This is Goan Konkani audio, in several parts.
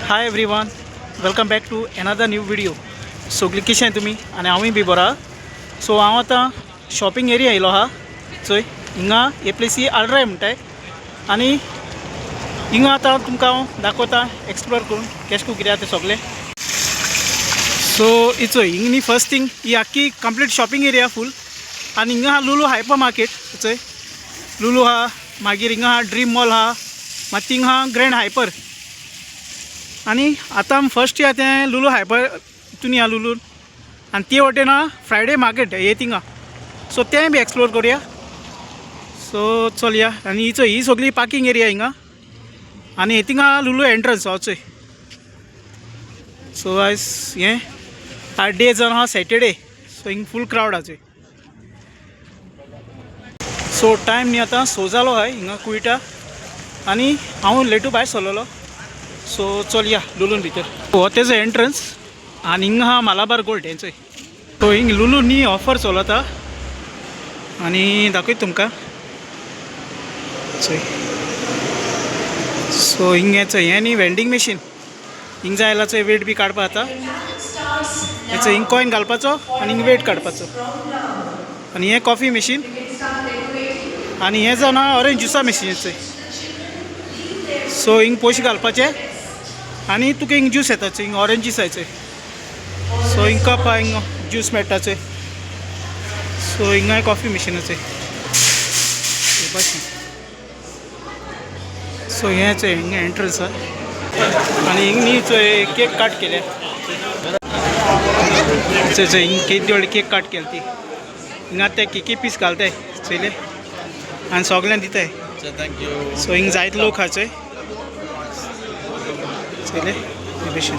Hi everyone, welcome back to another new video. सगळीं कशें तुमी आनी हांवूय बी बरो. सो हांव आतां शॉपिंग एरिया येयलो आहा. चोय हिंगा हे प्लेसी आल्राय म्हणटाय आनी हिंगा आतां तुमकां हांव दाखोवता एक्सप्लोर करून केशको कितें आहा तें सगळें. सो ही चोय हिंग न्ही फर्स्ट थिंग ही आख्खी कंप्लीट शॉपिंग एरिया फूल आनी हिंगा आहा लुलू हायपर मार्केट. चोय लुलू आहा, मागीर हिंगा आहा ड्रीम मॉल आहा, मागीर थिंगा आहा ग्रँड हायपर. आनी आतां आमी फर्स्ट या तें लुलू हायपर तितून या लुलून आनी ते वटेन आहा फ्रायडे मार्केट हे थिंगा. सो तें बी एक्सप्लोर करुया. सो चलया. आनी ही चोय ही सगळी पार्किंग एरिया हिंगा आनी हे थिंगा लुलू एंट्रन्स हो चोय. सो आयज हें आयज डे जावन आहा सॅटर्डे. सो हिंग फूल क्रावड आहा चोय. सो टायम न्ही आतां 6 जालो आहा हिंगा कुयटा आनी हांव लेटू भायर सरलेलो. सो चलया लुलून भितर. हो तेजो एंट्रन्स आनी हिंगा आहा मालाबार गोल्ड हेंचोय. सो हिंग लुलू न्ही ऑफर चलता आनी दाखयता तुमकां चोय. सो हिंग हें चोय हें न्ही वेंडींग मशीन. हिंग जाय जाल्यार चोय वेट बी काडपा जाता. हेचो हिंग कॉयन घालपाचो आनी हिंग वेट काडपाचो. आनी हें कॉफी मशीन आनी हें जावन आहा ऑरेंज ज्युसा मशीन चोय. सो हिंग पयशे घालपाचे आनी तुका हिंग ज्यूस येता चोय. हिंग ऑरेंज ज्यूस आहा चोय. सो हिंग कप आहा, हिंग ज्यूस मेळटा चोय. सो हिंगाय कॉफी मशीन चोय हे भाशेन. सो हें चोय हिंग एंट्रन्स आहा आनी हिंग न्ही चोय केक काट केल्या चोय. चोय हिंग केदी व्हडली केक काट केली ती. हिंगा ते केकी पीस घालताय चोयले आनी सगल्यांक दिताय. Thank you. सो हिंग जायते लोक आहा चोय चोयले हे भशेन.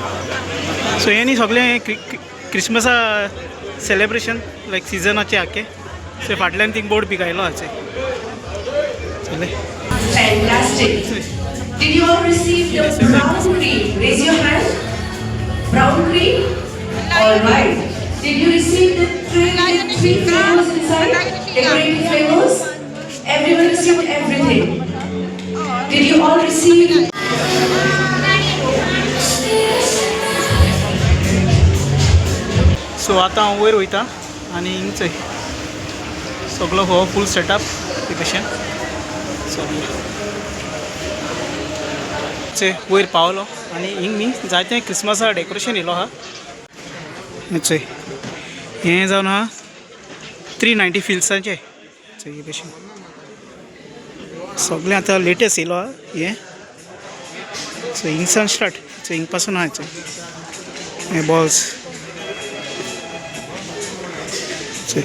सो हें न्ही सगळें क्रिसमसा सेलेब्रेशन लायक सिजनाचें आख्खें. सो फाटल्यान थिंग बोर्ड बी घायलो आहा चोय चोयले. Fantastic. Did you all receive the brown cream? Raise your hand. Brown cream? All right. Did you receive the tray with three flavors inside? Decorative flavors? Everyone received everything. Did you all receive? So आतां हांव वयर वयता आनी हिंग चोय सगलो हो फूल सेटअप हे भशेन. सगळें चोय वयर पावलो आनी हिंग न्ही जायतें क्रिसमसा डेकोरेशन येयलो आहा. हें चोय हें जावन आहा 390 फिल्साचें चोय हे भशेन सगळें आतां लेटस्ट येयलो आहा हें. सो हिंगसान स्टार्ट चोय, हिंग पासून आहा चोय हें बॉल्स चोय.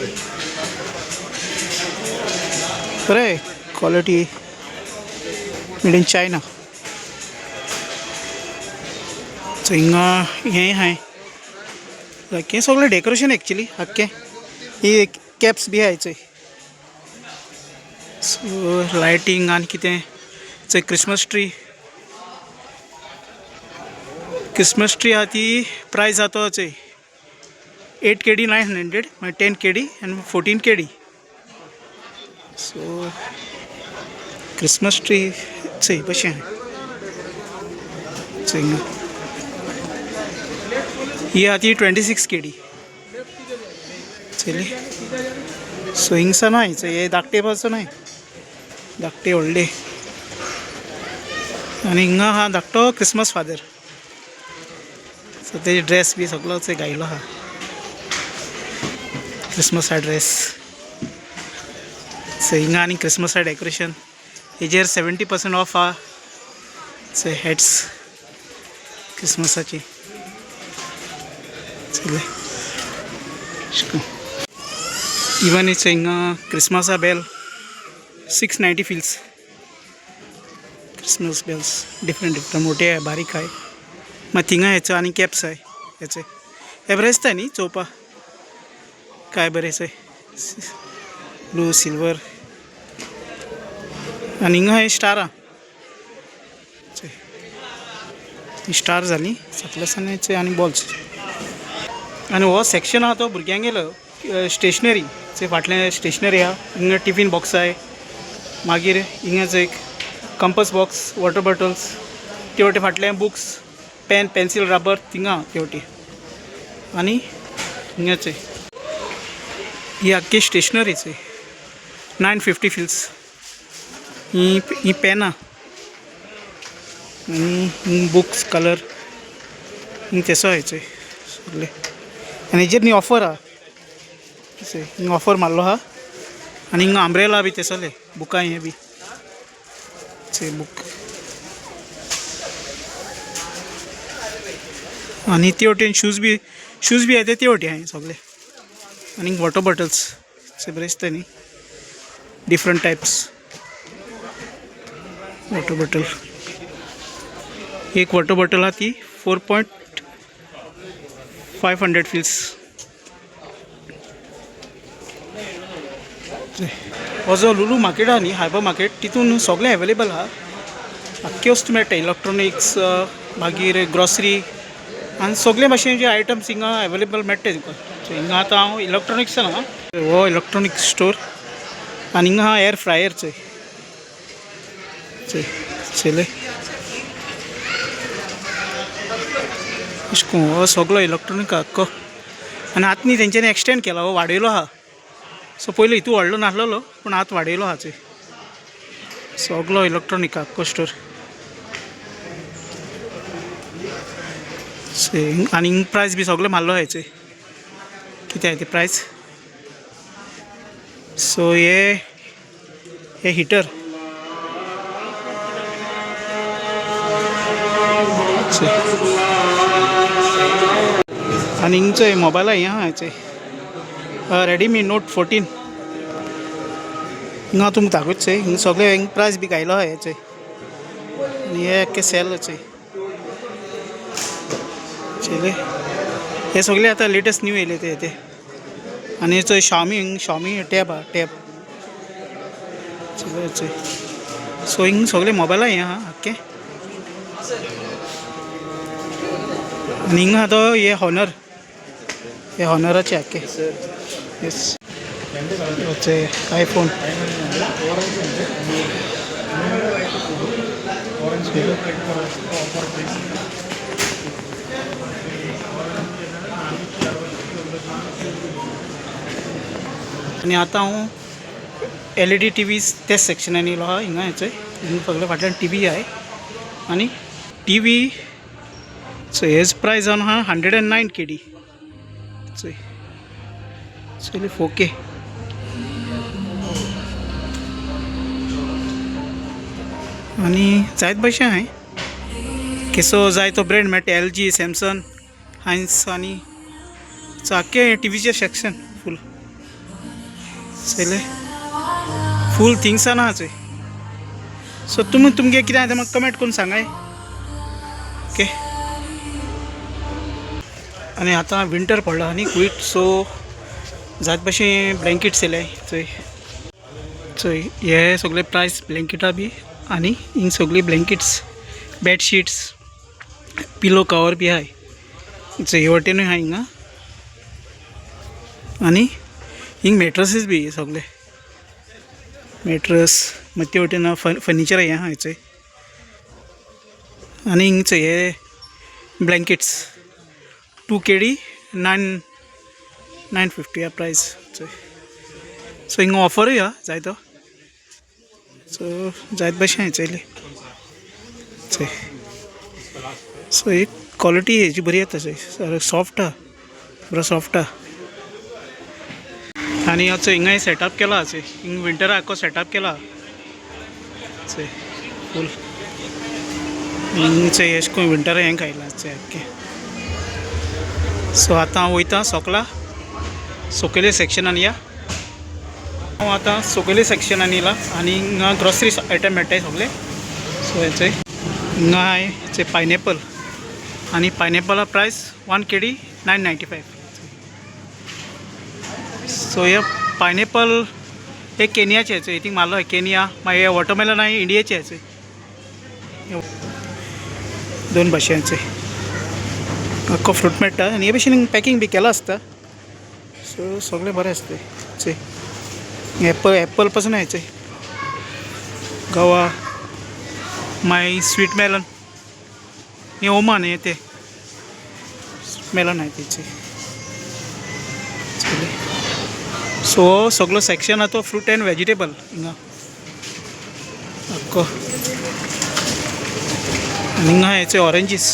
बरें quality made in China. So हिंगा हें आहाय लायक हें सगळें डेकोरेशन एक्चुली आख्खें. ही कॅप्स बी आहाय चोय. सो लायटींग आनी कितें चोय. क्रिसमस ट्री, क्रिसमस ट्री आहा ती प्रायस आहा तो चोय 8 KD 900, मागीर 10 KD आनी 14 KD. So Christmas tree चोय बशें आहा चोय. हिंगा ही आहा ती 26 KD चोयली. सो हिंगसान आहाय चोय हे धाकटे पासून आहाय धाकटे व्हडले. आनी हिंगा आहा धाकटो क्रिसमस फादर. सो तेजे ड्रेस बी सगलो चोय घायलो आहा क्रिसमसा ड्रेस. सो हिंगा आनी क्रिसमसा डेकोरेशन हेजेर 70% ऑफ आहा. चोय हॅट्स क्रिसमसाची चोयले. इवन चोय हिंगा क्रिसमसा bell 690 fils. Christmas bells different different मोठे आहे बारीक आहे. मागीर थिंगा हेचो आनी कॅप्स आहाय हेचे. हे बरें दिसता न्ही चोवपा काय बरें चोय ब्लू सिल्वर. आनी हिंगा हे स्टार आहा चोय. स्टार जाली सकले चोय आनी बॉल्स. आनी हो सेक्शन आहा तो भुरग्यांगेलो स्टेशनरी चोय. फाटलें स्टेशनरी आहा. हिंगा टिफीन बॉक्स आहाय, मागीर हिंगाच एक कंपस बॉक्स, वॉटर बॉटल्स, ते वटे फाटले बुक्स, पेन पेन्सिल रबर थिंगा ते वटेन आनी हिंगाच ही आख्खी स्टेशनरीच 950 फिल्स. ही ही पेनां आनी बुक्स कलर हिंग तेसो हायचोय सगळे. आनी हेजेर न्ही ऑफर आहा. हिंग ऑफर मारलो आहा. आनी हिंगा आंब्रेला बी तेसले बुकां हे बी बुक. आनी ते वटेन शूज बी आहा ते वटेन आहा सगळे. आनी वॉटर बॉटल्स बरे दिसता न्ही, डिफरंट टायप्स वॉटर बॉटल. एक वॉटर बॉटल आहा ती 4.500 फिल्स. हो जो लुलू मार्केट आहा न्ही, हायपर मार्केट, तितून सगळें एवेलेबल आहा. आख्खे वस्तू मेळटा, इलेक्ट्रॉनिक्स, मागीर ग्रॉसरी आनी सगळे भाशेचे आयटम्स हिंगा एवेलेबल मेळटा तुका. सो हिंगा आतां हांव इलेक्ट्रॉनिक्सान आहा. हो इलेक्ट्रॉनिक्स स्टोर आनी हिंगा आहा एअर फ्रायर. चोय चोय चोयले अशें करून हो सगळो इलेक्ट्रॉनीक आख्खो. आनी आतां न्ही तेंच्यांनी एक्सटेंड केला, हो वाडयलो आहा. सो पयलीं हितू व्हडलो नासलेलो पूण आतां वाडयलो आहा. चोय सगळो इलेक्ट्रॉनीक आख्खो स्टोर. आनी हिंग प्रायस बी सगळें मारलो आहा. चोय कितें आहा ते प्रायस. सो हे हे हिटर. आनी हिंग चोय मोबायला हें आहा. चोय रेडमी नोट 14 हिंगा तुमकां दाखयता. चोय हिंग सगळे हिंग प्रायस बी घायलो आहा. चोय आनी हे आख्खे सेल. चोय चोयले हे सगळे आतां लेटस्ट न्यू येयले ते ते. आनी चोय शाओमी, हिंग शाओमी टॅब आहा, टॅब चोय चोय. सो हिंग सगळे मोबायला हें आहा आख्खे. आनी हिंगा आहा तो हे हॉनर, हे हॉनराचे आख्खे. येस, आयफोन. आनी आतां हांव एलईडी टीवीज त्या सेक्शनान येयलो आहा. हिंगा चोय हिंगा सगळे फाटल्यान टीवी आहाय. आनी टीवी चोय हेज प्रायस जावन आहा 109 केडी. चोय चोयले 4K. आनी जायत भाशे आहाय. केसो जाय तो ब्रेंड मेळटा, एलजी, सॅमसंग, हायन्स. आनी आख्खें टीवीचें सेक्शन फूल चोयले फूल थिंग्सान आहा. चोय सो तुमी तुमगे कितें आहा तें म्हाका कमेंट करून सांगाय. ओके, आनी आतां विंटर पडला न्ही क्वीट, सो जायत भाशेन ब्लँकेट्स येयले. चोय चोय हे सगळे प्रायस ब्लँकेटां बी. आनी हिंग सगळी ब्लँकेट्स, बेडशीट्स, पिलो कवर बी आहाय. चोय हे वटेनूय आहा हिंगा. आनी हिंग मॅट्रसीस बी सगळे मॅट्रस. मागीर ते वटेन फर्निचर हें आहा. चोय आनी हिंग चोय हे ब्लँकेट्स 2 केडी 9 950 आहा प्रायस. चोय सो हिंगा ऑफरूय आहा जायतो. सो जायत भाशेन चोयले. चोय सो एक क्वॉलिटी हेजी बरी येता. चोय सॉफ्ट आहा, बरो सॉफ्ट आहा. आनी चोय हिंगाय सेटअप केला. चोय हिंग विंटरा आख्खो सेटअप केला. चोय फूल हिंग चोय अशें करून विंटरा हें खायलां चोय आख्खें. सो आतां हांव वयता सोकला सकयल्या सेक्शनान या. हांव आतां सकयल्या सेक्शनान येयला आनी हिंगा ग्रोसरी आयटम मेळटाय सगळे. सो हे चोय हिंगा आहाय चोय पायनएपल. आनी पायनएपला प्रायस 1 केडी 995. सो हे पायनएपल हे केनियाचे चोय, थिंग मारलो केनिया. मागीर हे वॉटरमेलन आहा इंडियेचे चोय, दोन भाशेचे आख्खो फ्रूट मेळटा. आनी हे भशेन पॅकींग बी केलां आसता. सो सगळें बरें आसता. चोय एप्पल, एप्पल पासून आहाय. चोय गवा, मागीर स्वीट मेलन, हे ओमान हे ते. मेलन आहे तेचे. सो सगलो सेक्शन आहा तो फ्रूट अँड वेजिटेबल हिंगा आख्खो. आनी हिंगा हेचे ऑरेंजीस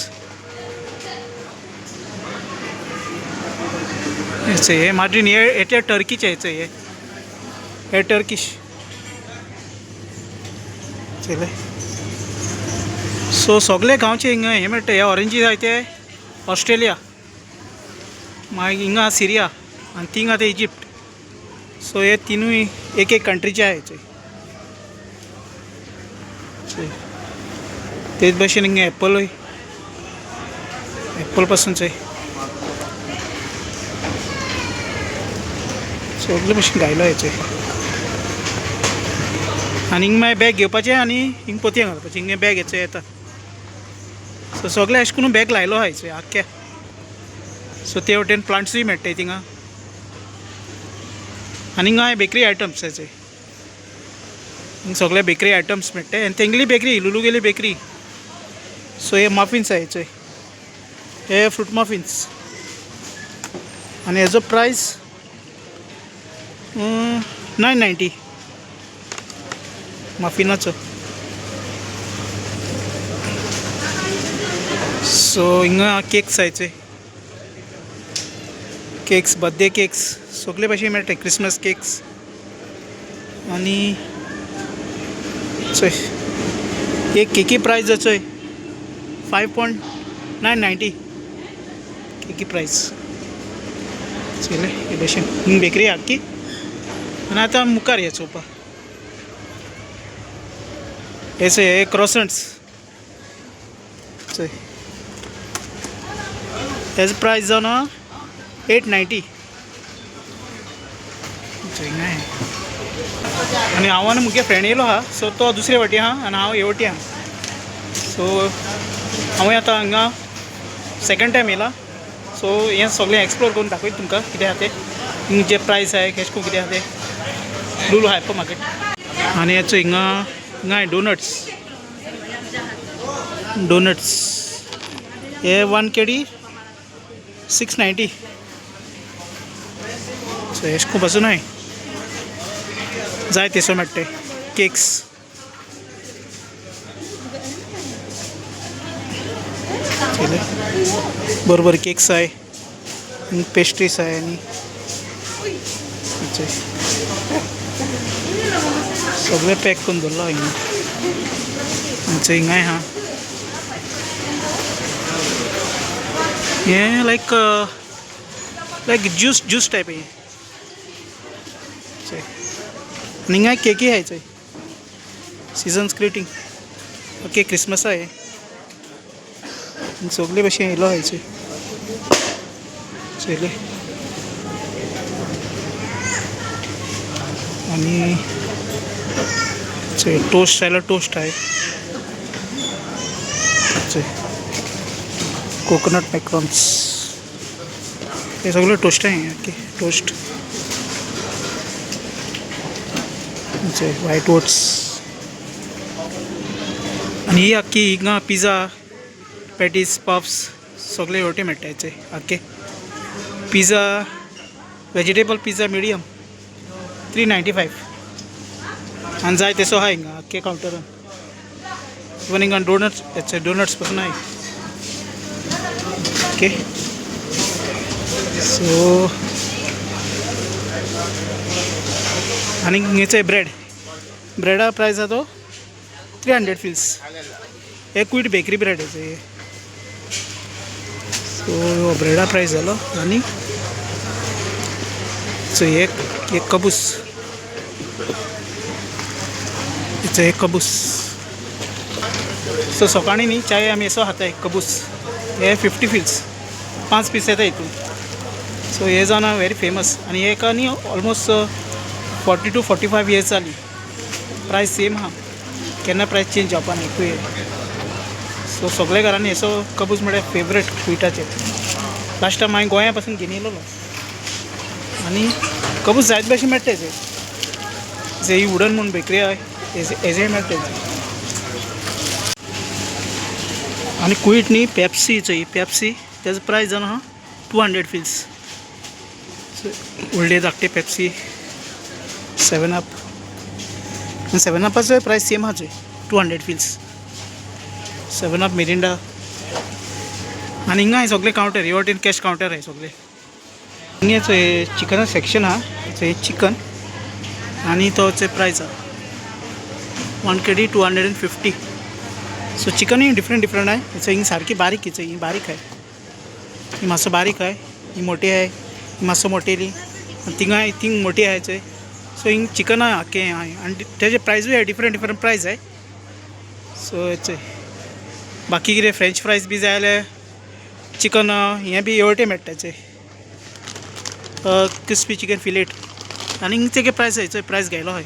हेचे हे मार्टीन हे हे टर्कीचे हेचे हे हे टर्कीश चले. सो सगळे गांवचे हिंगा हे मेळटा. हे ऑरेंजीस आहाय ते ऑस्ट्रेलिया, मागीर हिंगा सिरिया आनी थिंगा ते इजिप्ट. सो हे तिनूय एक एक कंट्रीचे आहाय. चोय तेच भशेन हिंगा एप्पलूय, एप्पल पासून चोय सगळे भशेन घायलो हेचे. आनी हिंग मागीर बॅग घेवपाचें आनी हिंग पोतयें घालपाचें. हिंगे बॅग हेचे येता. सो सगळे अशें करून बॅग लायलो आहा हेचे आख्खे. सो ते वटेन प्लांट्सूय मेळटाय थिंगा. आनी हिंगा बेकरी आयटम्स हेचे, हिंग सगळे बेकरी आयटम्स मेळटाय. आनी तेंगली बेकरी लुलुगेली बेकरी. सो हे मफिन्स आहा हेचे, हे फ्रूट मफिन्स. आनी हेजो प्रायस 990 मफिनाचो. सो हिंगा केक्स आहाय, केक्स, बर्थडे केक्स सगळे भाशेन मेळटा, क्रिसमस केक्स. आनी चोय एक केकी प्रायस चोय 5.990 केकी प्रायस. चोयले हे भशेन हिंग बेकरी आख्खी. आनी आतां मुखार या चोवपा. हे चोय हे क्रोसंट्स चोय, तेजो प्रायस जावन आहा 890. चोय हिंगा. आनी हांव आनी मुगे फ्रेंड येयलो आहा. सो तो दुसरे वाटी आहा आनी हांव हे वटी आहा. सो हांवूय आतां हांगा सेकंड टायम येयला. सो हें सगळें एक्सप्लोर करून दाखयता तुमकां कितें आहा तें, हिंग जे प्रायस आहाय केशें करून कितें आहा तें. Lulu hyper market. आनी हेचो हिंगा हिंगा डोनट्स, डोनट्स हे 1 केडी 690. सो हेश खूब आसूं न्हय जाय तेसो मेळटा. केक्स चले बरोबर, केक्स आहे, पेस्ट्रीज आहे. आनी सगळें पॅक करून दवरलां हिंगा. आमचे हिंगाय आहा हें लायक लायक ज्यूस ज्यूस टायप हें. चोय आनी हिंगाय केकी आहाय चोय, सिजन्स ग्रिटींग. ओके क्रिसमसा हे सगळे भशेन येयलो आहाय चोय चोयले. आनी चोय टोस्ट जाल्यार टोस्ट आहे चोय, कोकोनट मॅक्रॉन्स हे सगळे टोस्ट आहे. ओके टोस्ट चोय, व्हायट ओट्स. आनी ही आख्खी हिंगा पिझ्झा पॅटीस पफ्स सगळे वटे मेळटा चोय आख्खे. Pizza vegetable pizza medium 395. आनी जाय तेसो आहा हिंगा आख्खे कावंटरान. इवन हिंगा डोनट्स हेचे डोनट्स पासून आहाय. ओके सो आनी हिंगेचे ब्रेड, ब्रेडा प्रायस आहा तो 300 फिल्स. हे क्वीट बेकरी ब्रेड हेचे. सो ब्रेडा प्रायस जालो. आनी सो एक एक कबूस, हेचो एक कबूस. सो सकाळीं न्ही चाय आमी असो खाताय कबूस. हे 50 फिल्स 5 पीस येता हितून. सो हे जावन व्हेरी फेमस. आनी हेका न्ही ऑलमोस्ट 40 टू 45 इयर्स जाली. प्रायस सेम आहा, केन्ना प्रायस चेंज जावपा ना एकूय. सो सगळे घरांनी असो कबूस म्हळ्यार फेवरेट स्विटाचे. लास्ट टायम हांवें गोंया पासून घेवन येयलेलो. आनी कबूस जायत भाशेन मेळटा हेजे. जे ही वुडन म्हूण बेकरी आहा हेजेय मेळटा. आनी कुवीट न्ही पेप्सी चोय, पेप्सी तेजो प्रायस जावन आहा 200 fils. व्हडले धाकटे पेप्सी, सेवन अप. आनी सेवन अपाचोय प्रायस सेम आहा चोय, 200 fils. Seven up, Mirinda. आनी हिंगा हे सगळे कावंटर, हे वटेन कॅश कावंटर आहे सगळे. हिंगा चोय चिकना सेक्शन आहा चोय, चिकन आनी तो प्रायस आहा 1 KD 250. So चिकनूय डिफरंट डिफरंट आहे. चोय, हिंग सारकी बारीक चोय, ही बारीक आहे, ही मातसो बारीक आहे, ही मोठी आहे, ही मातसो मोटेली आनी थिंगा थिंग मोठी आहे चोय. सो हिंग चिकन आख्खें आहे आनी तेजे प्रायजूय आहे, डिफरंट डिफरंट प्रायज आहे. सो चोय, बाकी कितें फ्रेंच फ्रायज बी जाय जाल्यार चिकन हें बी हे वटेन मेळटा चोय, क्रिस्पी चिकन फिलेट. आनी हिंग तेगे प्रायस आहे चोय, प्रायस घायलो हय.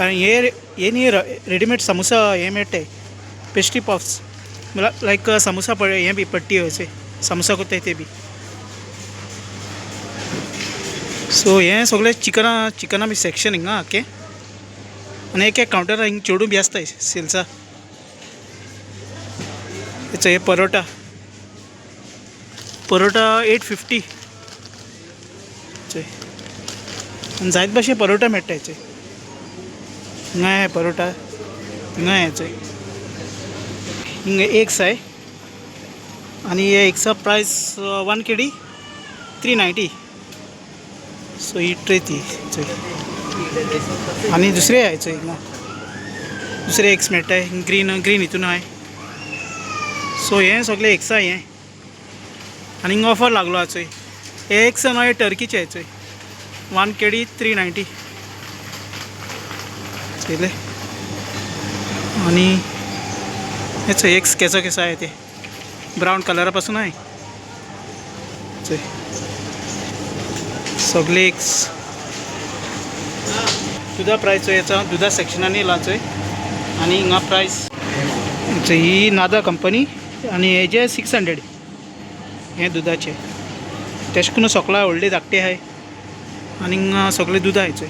आनी हे हे न्ही, रेडीमेड समोसा हें मेळटाय, पेस्ट्री पफ्स, म्हळ्यार लायक समोसा पळय, हें बी पट्टी अशें समोसा कोत्ताय ते बी. सो हें सगळें चिकना चिकना बी सेक्शन हिंगा आख्खें. आनी एक एक कावंटर हिंग चेडूं बी आसताय सेल्सा. हे परोटा, परोटा 850 चोय. आनी जायत भाशे परोटा मेळटा चोय, हिंगा आहे परोटा, हिंगा आहे चोय. हिंगा एग्स आहे आनी हे एग्सा प्रायस 1 KD 390. सो ही ट्रे ती चोय. आनी दुसरे आहे चोय, हिंगा दुसरे एग्स मेळटाय, ग्रीन ग्रीन हितून आहे. सो हें सगळें एग्सा हें. आनी हिंगा ऑफर लागलो आहा चोय, हे एग्स न्हय टर्कीचे चोय, 1 KD 390 चोयले. आनी हे चोय, एग्स केसो केसो आहे ते, ब्रावन कलरा पासून आहे चोय सगळे एग्स. दुधा प्रायस चोय, याचा दुधा सेक्शनान येयला चोय. आनी हिंगा प्रायस चोय, ही नादा कंपनी आनी हेजे 600 हें दुधाचें. तेश करून सोकळा व्हडले धाकटे आहाय. आनी हिंगा सगळे दूद आहाय चोय.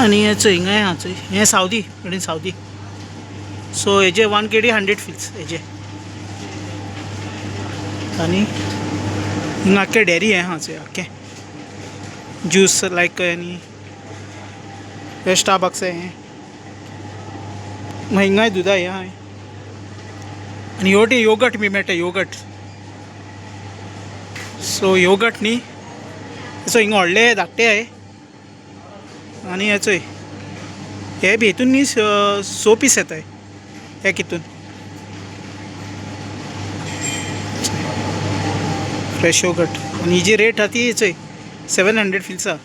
आनी हे चोय, हिंगा आहा चोय, हें सावदी made in Saudi. सो हेजे 1 KD 100 fils हेजे. आनी हिंगा आख्खें डेरी हें आहा चोय, आख्खें ज्यूस लायक. आनी हे स्टारबक्स हें, मागीर हिंगाय दुदा हें आहा. आनी हेवटेन योगट बी मेळटा, योगट. सो योगट न्ही, सो हिंगा व्हडले धाकटे आहे. आनी हे चोय, हे बी हितून न्ही स पीस येताय एक हितून. फ्रेश योगट. आनी ही जी रेट आहा ती चोय, 700 फिल्स आहा.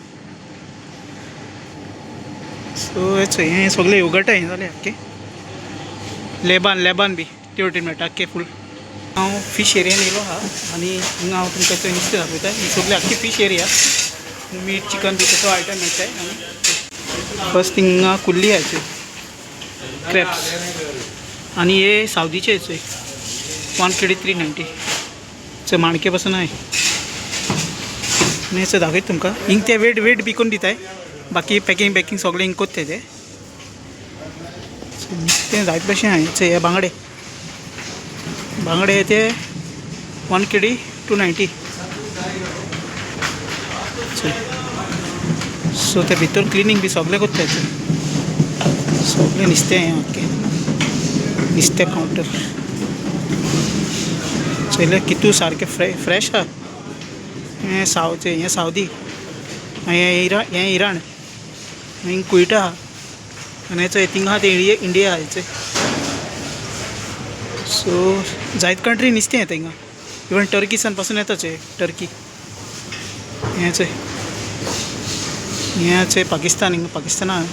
सो हे चोय, हें सगळें योगट हें जालें आख्खें. लेबान लेबान बी ते वटेन मेळटा आख्खें फूल. हांव फीश एरियान येयलो आहा आनी हिंगा हांव तुमकां थंय नुस्तें दाखयता. ही सगळी आख्खी फीश एरिया, मीट चिकन बी तसो आयटम मेळटाय. आनी फर्स्ट हिंगा कुल्ली आहा चोय, क्रॅब्स. आनी हे सावदीचे चोय, 1 KD 390 चोय, माणके पासून आहे. आनी हें दाखयता तुमकां, हिंग ते वेट वेट बी करून दिताय, बाकी पॅकिंग पॅकिंग सगळें हिंग कोत्ताय ते. नुस्तें जायत भशेन आहा चोय. हे बांगडे, बांगडे ते 1 KD 290 चोय. सो ते भितर क्लिनींग बी सगळें कोत्ताय चोय. सगळें नुस्तें हें आख्खें नुस्तें कावंटर चोयलें, कितू सारकें फ्रेश आहा. हें सावचें, हें सावदी, हें इराण, हें इराण, हिंग कुयटा आहा. आनी हें चोय, थिंगा आहा तें इंडिया, इंडिया आहा चोय. सो जायत कंट्री नुस्तें येता हिंगा, इवन टर्की सान पासून येता चोय, टर्की. हें चोय, हें चोय पाकिस्तान, हिंगा पाकिस्ताना.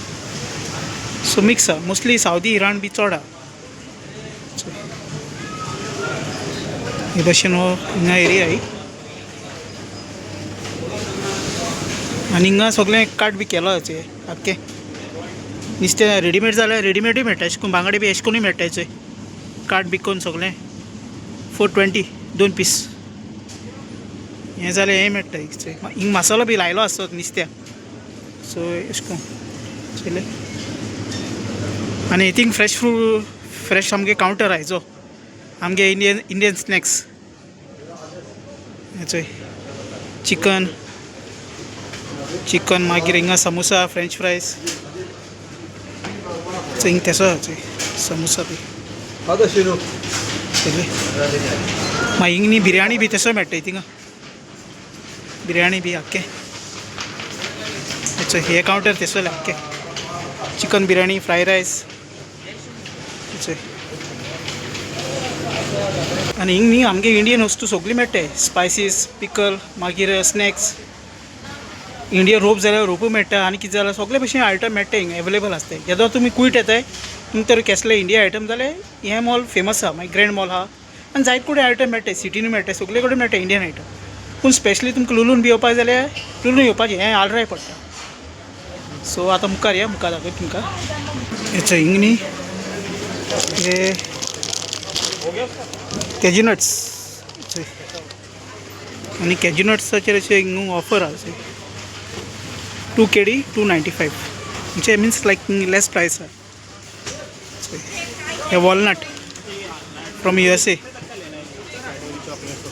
सो मिक्स आहा, मोस्टली सावदी इराण बी चड आहा. हे भशेन हो हिंगा एरिया ही. आनी हिंगा सगळें काट बी केलो चोय आख्खें नुस्तें. रेडीमेड जाल्यार रेडीमेडूय मेळटा, अशें करून बांगडे बी अशें करूनय मेळटा चोय, काट बी करून सगळें 420 दोन पीस. हें जाल्यार हें मेळटा चोय. हिंग मसालो बी लायलो आसतो नुस्त्याक. सो अशें करून चोयलें. आनी थिंग फ्रेश फ्रूट, फ्रेश आमगे कावंटर आहा जो आमगे इंडियन इंडियन स्नॅक्स. हें चोय चिकन चिकन, मागीर हिंगा समोसा, फ्रेंच फ्रायज. चोय, हिंग तेसो चोय समोसा बी सगळे. मागीर हिंग न्ही बिरयाणी बी तसो मेळटा थिंगा, बिरयाणी बी आख्खे. चोय, हे कावंटर तेसोले आख्खे, चिकन बिरयाणी, फ्राय रायस. चोय, आनी हिंग न्ही आमगे इंडियन वस्तू सगळी मेळटाय, स्पायसीस, पिकल, मागीर स्नॅक्स, इंडियन रोप जाल्यार रोपूय मेळटा आनी कितें जाल्यार सगळे भशेन आयटम मेळटा हिंगा, एवेलेबल आसताय. जेदो तुमी कुयट येताय, तुमकां तर केसले इंडिया आयटम जाल्यार हें मॉल फेमस आहा. मागीर ग्रँड मॉल आहा आनी जायते कडेन आयटम मेळटाय, सिटीनूय मेळटा, सगळे कडेन मेळटा इंडियन आयटम. पूण स्पेशली तुमकां लुलून बी येवपाक जाल्यार लुलून येवपाचें, हें आलराय पडटा. सो आतां मुखार या, मुखार दाखयता तुमकां. हेचो हिंग न्ही हे कॅज्यू नट्स आनी कॅज्यू नट्साचेर अशें हिंग ऑफर आहा, 2 KD 295, म्हणजे मिन्स लायक लेस प्रायस आहा. हे वॉलनट फ्रॉम USA.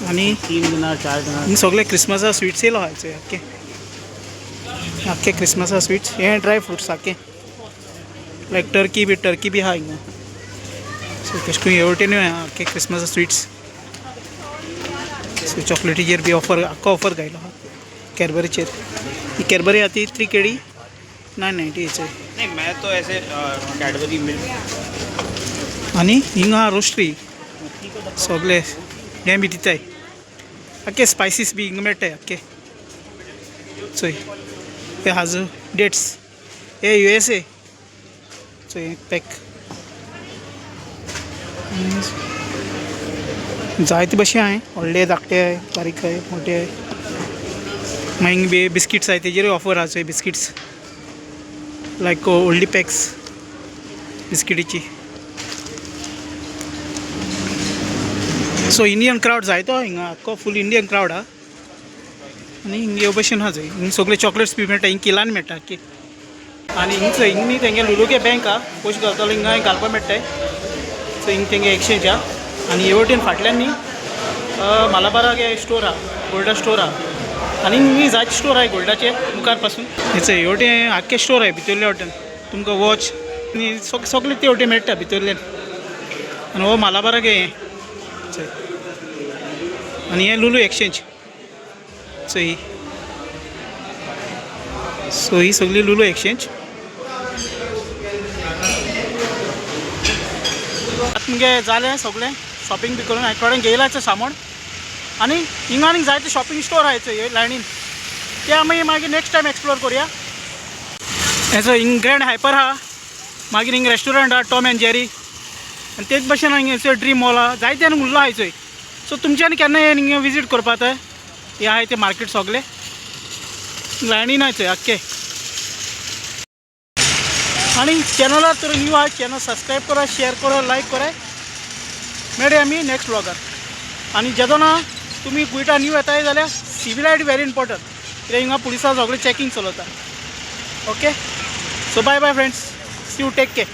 आनी 3 दिनार, 4 दिनार. हिंग सगळे क्रिसमसा स्वीट्स येयलो आहा चोय, आख्खे आख्खे क्रिसमसा स्वीट्स. हे ड्राय फ्रुट्स आख्खे, लायक टर्की बी, टर्की बी आहा हिंगा. सो तशें करून हे वटेनूय आहा आख्खे क्रिसमसा स्वीट्स. सो चॉकलेटीचेर बी ऑफर, आख्खो ऑफर घायलो आहा. कॅडबरीचेर, ही कॅडबरी आहा ती 3 KD 990 हेचो. नहीं, मैं तो ऐसे कैडबरी मिल्क. आनी हिंगा रोस्ट्री सगळे हें बी दिताय, आख्खे स्पायसीस बी हिंगा मेळटाय आख्खे. चोय, हे हाजू डेट्स, हे USA. चोय, एक पॅक. आनी जायते भशेन आहाय, व्हडले धाकटे आहाय, बारीक आहाय, मोटे आहाय. मागीर बी बिस्किट्स आहाय, तेजेरूय ऑफर आहा. चोय, बिस्किट्स लायक व्हडली पॅक्स बिस्किटीची. सो इंडियन क्रावड जायतो हिंगा, आख्खो फूल इंडियन क्रावड आहा. आनी हिंग ह्यो भशेन आहा. चोय, हिंग सगळे चॉकलेट्स बी मेळटा, हिंग किलान मेळटा आख्खी. आनी हिंग चोय, हिंग न्ही तेंगे लुलुगे बँक आहा, पयशे घालतलो हिंगा घालपाक मेळटाय. सो हिंग तेंगे एक्सचेंज आहा. आनी हे वटेन फाटल्यान न्ही मालाबारागे स्टोर आहा, गोल्डा स्टोर आहा. आनी हिंग जायते स्टोर आहाय गोल्डाचे मुखार पासून. हे चोय, हे वटेन आख्खे स्टोर आहाय भितरले वटेन. तुमकां वॉच आनी सगळे ते वटेन मेळटा भितरल्यान. आनी हो मालाबारागे हें चोय. आनी हें लुलू एक्सचेंज चोय ही. सो ही सगळी लुलू एक्सचेंज. आतां मुगे जालें सगळें शॉपिंग बी करून, हांवें थोडें घेयलाचें सामान. आनी हिंगा आनीक जायते शॉपिंग स्टोर आहाय चोय हे लायनीन, ते आमी मागीर नेक्स्ट टायम एक्सप्लोर करुया. हेचो हिंग ग्रँड हायपर आहा, मागीर हिंग रेस्टोरंट आहा टॉम एंड जेरी, आनी तेच भशेन हांगा ड्रीम मॉल आहा, जायते आनी उरलो आहाय चोय. सो तुमच्यानी केन्ना हिंगा विजीट करपा जाय, हे आहाय ते मार्केट सगळे लायनीन आहाय चोय आख्खे. आनी चॅनलार तर न्यू आहा, चॅनल सबस्क्रायब करा, शेअर करा, लायक करा. मेळया आमी नेक्स्ट व्लॉगार. आनी जेदोना तुमी कुयटा न्यू येताय जाल्यार civil ID very important, कित्याक हिंगा पुलिसां सगळें चॅकिंग चलता. Okay, so bye bye friends, see you, take care.